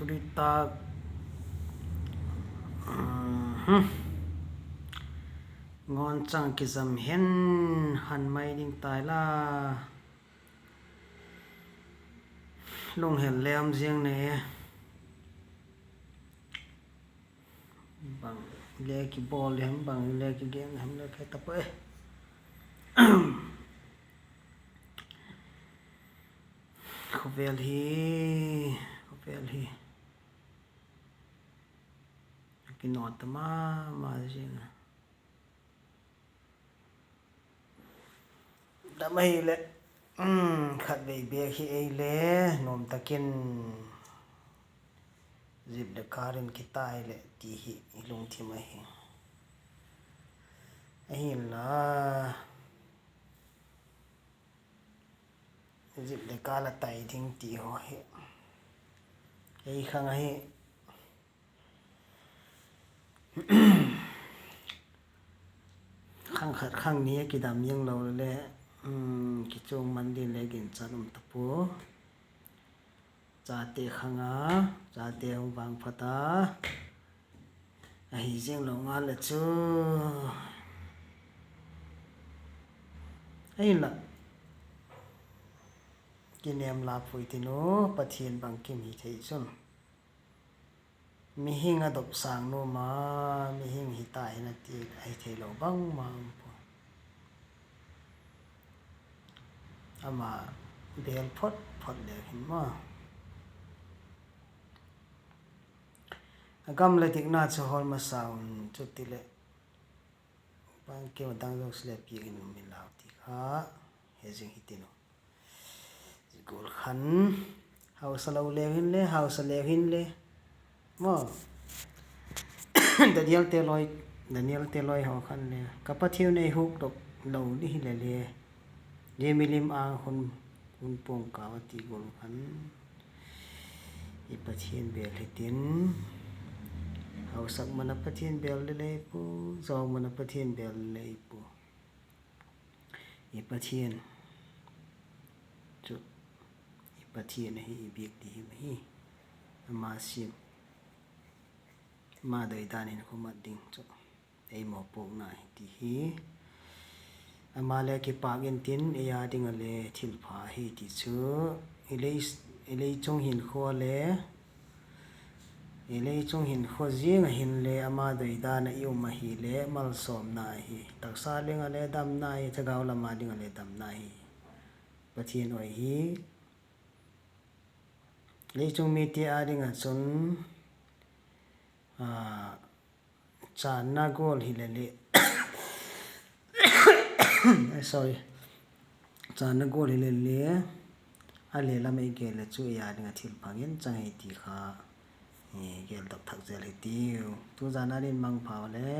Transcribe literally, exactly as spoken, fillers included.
Ri tak. Ngawn chang kizam hen, han mai ding tai la. Lunghel le um ziang ne. Bang le kibawl hem, bang le kigen hem le khe ta pua e. Khawvel hi, khawvel hi a kinawt ta ma ma zing a. Dam ahileh, khatvei bêk hi ei le nuam tak in zip leh kâr in kitai leh ti hi i lungthim ahi. Ahinla, zip leh kâr la tai ding ti haw hi ei khang ahi. Khang khat khang ni a kidam ziang lo le, kichuang man ding le ginchat um ta pua. Chate khang a, chate hung vangphat a, ahi ziang lo ngal le chu. Ahinla, kinêm la pui tin u, Pathian bangkim hi thei chun, mihing a dop sâng nuam a, mihing hi ta hin a ti ahi theilo bangma um pua. Ama bêl phot phot le hin maw, a gam leh dikna chu hawl masa un, chutileh bangkim a dang zosia le piak in um inlau ti kha he zing hi tin u. Zia gual khan, hausa lo leu hinle, hausa leu hinle, maw, Daniel te lawi, Daniel te lawi haw khan le, ka Pathian ei hukdok lo ding hile le, zia milim âng khun, khun puang kau a ti gual khan, i Pathian bêl hitin, hausak man a Pathian bêl le lei pua, zawng man a Pathian bêl le lei pua. I Pathian chu, i Pathian ahi, i biak ti him ahi. Ama siam, ama doi dan in khawm mat ding chu ei mawpuakna hi ti hi. Ama le kipâk intin, ei â ding ah le thilpha ahi ti chu, i lei, i lei chung hinkhua le, i lei chung hinkhua ziang ah hinle ama doi dan ah i um ahile malsawmna ahi, taksa ding ah le damna ahi, thagau lam â ding ah le damna ahi. Pathian aw hi, lei chung mite â ding ah chun, channa gual hile le, sorry, channa gual hile le, a le lam ei gel le chu ei â ding ah thilpha ngen chang hi ti kha, geldok thak zel hitiu. Tu zan a ding mangpha le.